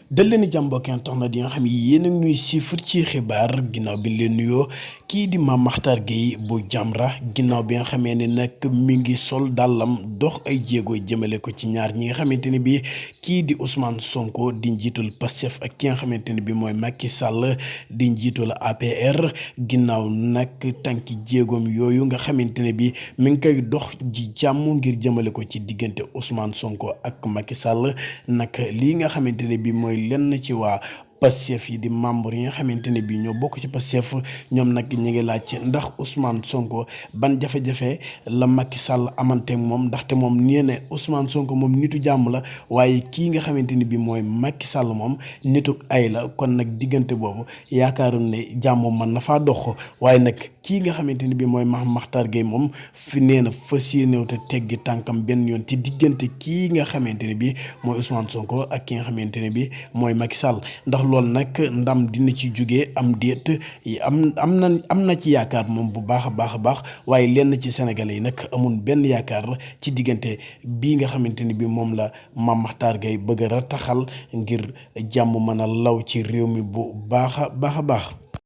dal leen jàmm mbokk internet yi nga xam yéen a ngi ñuy siifur ci xibaar ginnaaw bi leen nuyoo kii di Mame Mactar Guèye bu Jamra ginnaaw bi nga xamee ne nag mi ngi sol dàllam dox ay jéego jëmale ko ci ñaar ñi nga xamante ne bi kii di Ousmane Sonko di njiitul Pastef ak ki nga xamante ne bi mooy Macky Sall di njiitul APR ginnaaw nag tànki jéegoom yooyu nga xamante ne bi mi ngi koy dox ji jàmm ngir jëmale ko ci diggante Ousmane Sonko ak Macky Sall nag lii nga xamante ne bi mooy lenn ci waa Pastef yi di membre yi nga xamante ne bii ñoo bokk ci Pastef ñoom nag ñu ngi laaj ndax Ousmane Sonko ban jafe-jafe la Macky Sall amanteeg moom ndaxte moom nee na Ousmane Sonko moom nitu jàmm la waaye kii nga xamante ne bii mooy Macky Sall moom nitu ay la kon nag diggante boobu yaakaaroon ne jàmm mën na faa dox waaye nag kii nga xamante ne bii mooy Mame Mactar Guèye moom fi nee na fas yéenew te teggi tànkam benn yoon ci diggante kii nga xamante ne bii mooy Ousmane Sonko ak ki nga xamante ne bii mooy Macky Sall ndax loolu nag ndam dina ci jóge am déet am na ci yaakaar moom bu baax a baax waaye lenn ci sénégalais yi nag amul benn yaakaar ci diggante bii nga xamante ni bi moom la Mame Mactar Guèye bëgg a rataxal ngir jàmm mën a law ci réew mi bu baax a baax.